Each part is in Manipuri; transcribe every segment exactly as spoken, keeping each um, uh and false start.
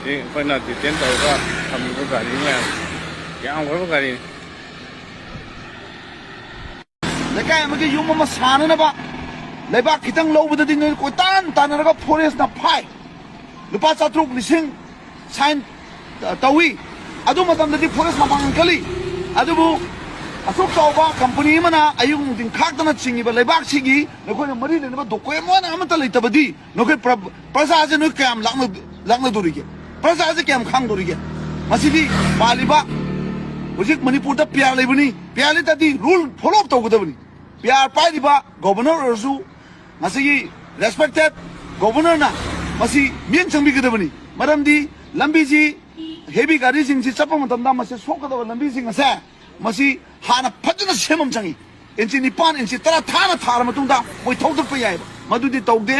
ꯑꯩꯈꯣꯏꯅ ꯗꯤꯇꯦꯟ ꯇꯧꯔꯒ ꯊꯝꯃꯤꯕ ꯒꯥꯔꯤ ꯃꯌꯥꯝ, ꯌꯥꯝꯈ꯭ꯔꯕ ꯒꯥꯔꯤꯅꯤ꯫ ꯂꯩꯀꯥꯏ ꯑꯃꯒꯤ ꯌꯨꯝ ꯑꯃ ꯁꯥꯅꯅꯕ ꯂꯩꯕꯥꯛ ꯈꯤꯇꯪ ꯂꯧꯕꯗꯗꯤ ꯅꯣꯏ ꯀꯣꯏꯇꯥꯟ ꯇꯥꯟꯅꯔꯒ ꯐꯣꯔꯦꯁꯅ ꯐꯥꯏ꯫ ꯂꯨꯄꯥ ꯆꯥꯇ꯭ꯔꯨꯛ ꯂꯤꯁꯤꯡ ꯁꯥꯏꯟ, ꯑ, ꯇꯧꯏ꯫ ꯑꯗꯨ ꯃꯇꯝꯗꯗꯤ ꯐꯣꯔꯦꯁ ꯃꯄꯥꯡꯒꯜ ꯀꯜꯂꯤ꯫ ꯑꯗꯨꯕꯨ ꯑꯁꯨꯛ ꯆꯥꯎꯕ ꯀꯝꯄꯅꯤ ꯑꯃꯅ ꯑꯌꯨꯛ ꯅꯨꯡꯊꯤꯟ ꯈꯥꯛꯇꯅ ꯆꯤꯡꯉꯤꯕ ꯂꯩꯕꯥꯛꯁꯤꯒꯤ ꯅꯈꯣꯏꯅ ꯃꯔꯤ ꯂꯩꯅꯕ ꯗꯣꯀꯨꯃꯦꯟ ꯑꯃꯠꯇ ꯂꯩꯇꯕꯗꯤ ꯅꯈꯣꯏ ꯄ꯭ꯔ-, ꯄ꯭ꯔꯖꯥꯁꯦ ꯅꯣꯏ ꯀꯌꯥꯝ ꯂꯥꯛꯅ-, ꯂꯥꯛꯅꯗꯣꯔꯤꯒꯦ? ꯄ꯭ꯔꯖꯥꯁꯦ ꯀꯌꯥꯝ ꯈꯥꯡꯗꯣꯔꯤꯒꯦ? ꯃꯁꯤꯗꯤ ꯄꯥꯜꯂꯤꯕ, ꯍꯧꯖꯤꯛ ꯃꯅꯤꯄꯨꯔꯗ ꯄꯤ ꯑꯥꯔ ꯂꯩꯕꯅꯤ, ꯄꯤ ꯑꯥꯔ ꯂꯩꯇꯗꯤ ꯔꯨꯜ ꯐꯣꯂꯣ ꯑꯞ ꯇꯧꯒꯗꯕꯅꯤ꯫ ꯄꯤ ꯑꯥꯔ ꯄꯥꯏꯔꯤꯕ ꯒꯣꯕꯔꯅꯔ ꯑꯣꯏꯔꯁꯨ, ꯉꯁꯤꯒꯤ ꯔꯦꯁꯄꯦꯛꯇꯦꯠ ꯒꯣꯕꯔꯅꯔꯅ ꯃꯁꯤ ꯃꯤꯠꯌꯦꯡ ꯆꯪꯕꯤꯒꯗꯕꯅꯤ꯫ ꯃꯔꯝꯗꯤ ꯂꯝꯕꯤꯁꯤ, ꯍꯦꯚꯤ ꯒꯥꯔꯤꯁꯤꯡꯁꯤ ꯆꯠꯄ ꯃꯇꯝꯗ ꯃꯁꯤ ꯁꯣꯛꯀꯗꯕ ꯂꯝꯕꯤꯁꯤꯡ ꯑꯁꯦ ꯃꯁꯤ ꯍꯥꯟꯅ ꯐꯖꯅ ꯁꯦꯝꯕ ꯑꯃ ꯆꯪꯏ꯫ ꯏꯟꯆꯤ ꯅꯤꯄꯥꯟ, ꯏꯟꯆꯤ ꯇꯔꯥ ꯊꯥꯅ ꯊꯥꯔ ꯃꯇꯨꯡꯗ ꯃꯣꯏ ꯊꯧꯗꯠꯄ ꯌꯥꯏꯑꯕ꯫ ꯃꯗꯨꯗꯤ ꯇꯧꯗꯦ꯫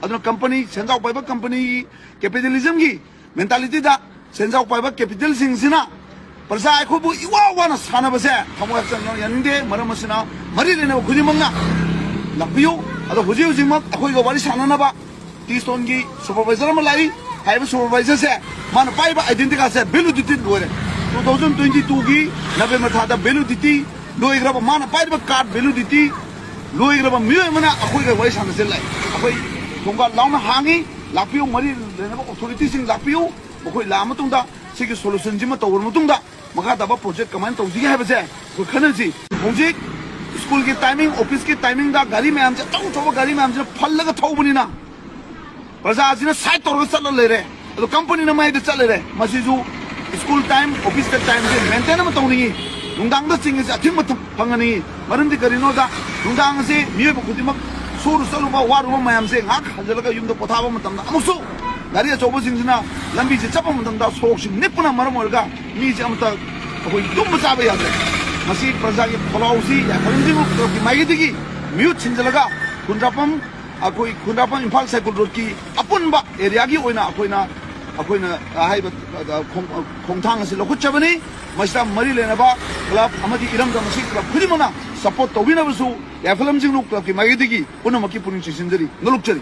ꯑꯗꯨꯅ ꯀꯝꯄꯅꯤ, ꯁꯦꯟꯖꯥꯎ ꯄꯥꯏꯕ ꯀꯝꯄꯅꯤꯒꯤ ꯀꯦꯄꯤꯇꯦꯂꯤꯖꯝꯒꯤ ꯃꯦꯟꯇꯥꯂꯤꯇꯤꯗ ꯁꯦꯟꯖꯥꯎ ꯄꯥꯏꯕ ꯀꯦꯄꯤꯇꯦꯜꯁꯤꯡꯁꯤꯅ ꯄ꯭ꯔꯖꯥ ꯑꯩꯈꯣꯏꯕꯨ ꯏꯋꯥ ꯋꯥꯅ ꯁꯥꯟꯅꯕꯁꯦ ꯊꯃꯣꯏ ꯍꯛꯆꯥꯡ ꯌꯥꯅꯤꯡꯗꯦ꯫ ꯃꯔꯝ ꯑꯁꯤꯅ ꯃꯔꯤ ꯂꯩꯅꯕ ꯈꯨꯗꯤꯡꯃꯛꯅ ꯂꯥꯛꯄꯤꯌꯨ꯫ ꯑꯗꯣ ꯍꯧꯖꯤꯛ ꯍꯧꯖꯤꯛꯃꯛ ꯑꯩꯈꯣꯏꯒ ꯋꯥꯔꯤ ꯁꯥꯟꯅꯅꯕ ꯇꯤ ꯁ꯭ꯇꯣꯟꯒꯤ ꯁꯨꯄꯔꯚꯥꯏꯖꯔ ꯑꯃ ꯂꯥꯛꯏ꯫ ꯍꯥꯏꯔꯤꯕ ꯁꯨꯄꯔꯚꯥꯏꯖꯔꯁꯦ ꯃꯥꯅ ꯄꯥꯏꯕ ꯑꯥꯏꯗꯦꯟꯇꯤ ꯀꯥꯔꯗꯁꯦ ꯚꯦꯂꯤꯗꯤꯇꯤ ꯂꯣꯏꯔꯦ꯫ ꯇꯨ ꯊꯥꯎꯖꯟ ꯇ꯭ꯋꯦꯟꯇꯤ ꯇꯨꯒꯤ ꯅꯕꯦꯝꯕꯔ ꯊꯥꯗ ꯚꯦꯂꯤꯗꯤꯇꯤ ꯂꯣꯏꯈ꯭ꯔꯕ, ꯃꯥꯅ ꯄꯥꯏꯔꯤꯕ ꯀꯥꯔꯗ ꯚꯦꯂꯤꯗꯤꯇꯤ ꯂꯣꯏꯈ꯭ꯔꯕ ꯃꯤꯑꯣꯏ ꯑꯃꯅ ꯑꯩꯈꯣꯏꯒ ꯋꯥꯔꯤ ꯁꯥꯟꯅꯁꯦ ꯂꯥꯛꯏ꯫ ꯑꯩꯈꯣꯏ ꯊꯣꯡꯒꯥꯜ ꯂꯥꯎꯅ ꯍꯥꯡꯉꯤ, ꯂꯥꯛꯄꯤꯌꯨ, ꯃꯔꯤ ꯂꯩꯅꯕ ꯑꯣꯊꯣꯔꯤꯇꯤꯁꯤꯡ ꯂꯥꯛꯄꯤꯌꯨ꯫ ꯃꯈꯣꯏ ꯂꯥꯛꯑ ꯃꯇꯨꯡꯗ ꯁꯤꯒꯤ ꯁꯣꯂꯨꯁꯟꯁꯤꯃ ꯇꯧꯔꯕ ꯃꯇꯨꯡꯗ ꯃꯈꯥ ꯇꯥꯕ ꯄ꯭ꯔꯣꯖꯦꯛ ꯀꯃꯥꯏꯅ ꯇꯧꯁꯤꯒꯦ ꯍꯥꯏꯕꯁꯦ ꯑꯩꯈꯣꯏ ꯈꯟꯅꯁꯤ꯫ ꯍꯧꯖꯤꯛ ꯁ꯭ꯀꯨꯜꯒꯤ ꯇꯥꯏꯃꯤꯡ, ꯑꯣꯐꯤꯁꯀꯤ ꯇꯥꯏꯃꯤꯡꯗ ꯒꯥꯔꯤ ꯃꯌꯥꯝꯁꯦ, ꯑꯆꯧ ꯑꯆꯧꯕ ꯒꯥꯔꯤ ꯃꯌꯥꯝꯁꯤꯅ ꯐꯜꯂꯒ ꯊꯧꯕꯅꯤꯅ ꯄ꯭ꯔꯖꯥꯁꯤꯅ ꯁꯥꯏꯠ ꯇꯧꯔꯒ ꯆꯠꯂ ꯂꯩꯔꯦ꯫ ꯑꯗꯣ ꯀꯝꯄꯅꯤꯅ ꯃꯥꯏꯗ ꯆꯠ ꯂꯩꯔꯦ꯫ ꯃꯁꯤꯁꯨ ꯁ꯭ꯀꯨꯜ ꯇꯥꯏꯝ, ꯑꯣꯐꯤꯁꯀ ꯇꯥꯏꯝꯁꯦ ꯃꯦꯟꯇꯦꯟ ꯑꯃ ꯇꯧꯅꯤꯡꯉꯤ꯫ ꯅꯨꯡꯗꯥꯡꯗ ꯆꯤꯡꯉꯤꯁꯦ ꯑꯊꯤꯡꯕ ꯊꯝ-, ꯐꯪꯍꯟꯅꯤꯡꯉꯤ꯫ ꯃꯔꯝꯗꯤ ꯀꯔꯤꯅꯣꯗ, ꯅꯨꯡꯗꯥꯡ ꯑꯁꯤ ꯃꯤꯑꯣꯏꯕ ꯈꯨꯗꯤꯡꯃꯛ ꯁꯨꯔꯨ ꯆꯠꯂꯨꯕ, ꯋꯥꯔꯨꯕ ꯃꯌꯥꯝꯁꯦ ꯉꯥꯏꯍꯥꯛ ꯍꯟꯖꯤꯜꯂꯒ ꯌꯨꯝꯗ ꯄꯣꯊꯥꯕ ꯃꯇꯝꯗ ꯑꯃꯨꯛꯁꯨ ꯒꯥꯔꯤ ꯑꯆꯧꯕꯁꯤꯡꯁꯤꯅ ꯂꯝꯕꯤꯁꯦ ꯆꯠꯄ ꯃꯇꯝꯗ ꯁꯣꯔꯣꯛꯁꯤ ꯅꯤꯛꯄꯅ ꯃꯔꯝ ꯑꯣꯏꯔꯒ ꯃꯤꯁꯦ ꯑꯃꯠꯇ ꯑꯩꯈꯣꯏ ꯇꯨꯝꯕ ꯆꯥꯕ ꯌꯥꯗ꯭ꯔꯦ꯫ ꯃꯁꯤ ꯄ꯭ꯔꯖꯥꯒꯤ ꯈꯣꯜꯂꯥꯎꯁꯤ ꯌꯥꯏꯐꯔꯦꯝ ꯖꯤꯡ ꯀ꯭ꯂꯕꯀꯤ ꯃꯥꯏꯀꯩꯗꯒꯤ ꯃꯤꯍꯨꯠ ꯁꯤꯟꯖꯤꯜꯂꯒ ꯈꯨꯟꯗ꯭ꯔꯥꯛꯄꯝ, ꯑꯩꯈꯣꯏ ꯈꯨꯟꯗ꯭ꯔꯥꯛꯄꯝ ꯏꯝꯐꯥꯜ ꯁꯥꯏꯀꯜ ꯔꯣꯗꯀꯤ ꯑꯄꯨꯟꯕ ꯑꯦꯔꯤꯌꯥꯒꯤ ꯑꯣꯏꯅ ꯑꯩꯈꯣꯏꯅ, ꯑꯩꯈꯣꯏꯅ ꯍꯥꯏꯕ ꯈꯣꯡ-, ꯈꯣꯡꯊꯥꯡ ꯑꯁꯤ ꯂꯧꯈꯠꯆꯕꯅꯤ꯫ ꯃꯁꯤꯗ ꯃꯔꯤ ꯂꯩꯅꯕ ꯀ꯭ꯂꯕ ꯑꯃꯗꯤ ꯏꯔꯝꯗꯝ ꯑꯁꯤ ꯀ꯭ꯂꯕ ꯈꯨꯗꯤꯡꯃꯛꯅ ꯁꯄꯣꯔꯠ ꯇꯧꯕꯤꯅꯕꯁꯨ ꯌꯥꯏꯐꯔꯦꯝ ꯖꯤꯡ ꯀ꯭ꯂꯕꯀꯤ ꯃꯥꯏꯀꯩꯗꯒꯤ ꯄꯨꯝꯅꯃꯛꯀꯤ ꯄꯨꯛꯅꯤꯡ ꯆꯤꯡꯁꯤꯟꯖꯔꯤ, ꯅꯣꯂꯨꯛꯆꯔꯤ꯫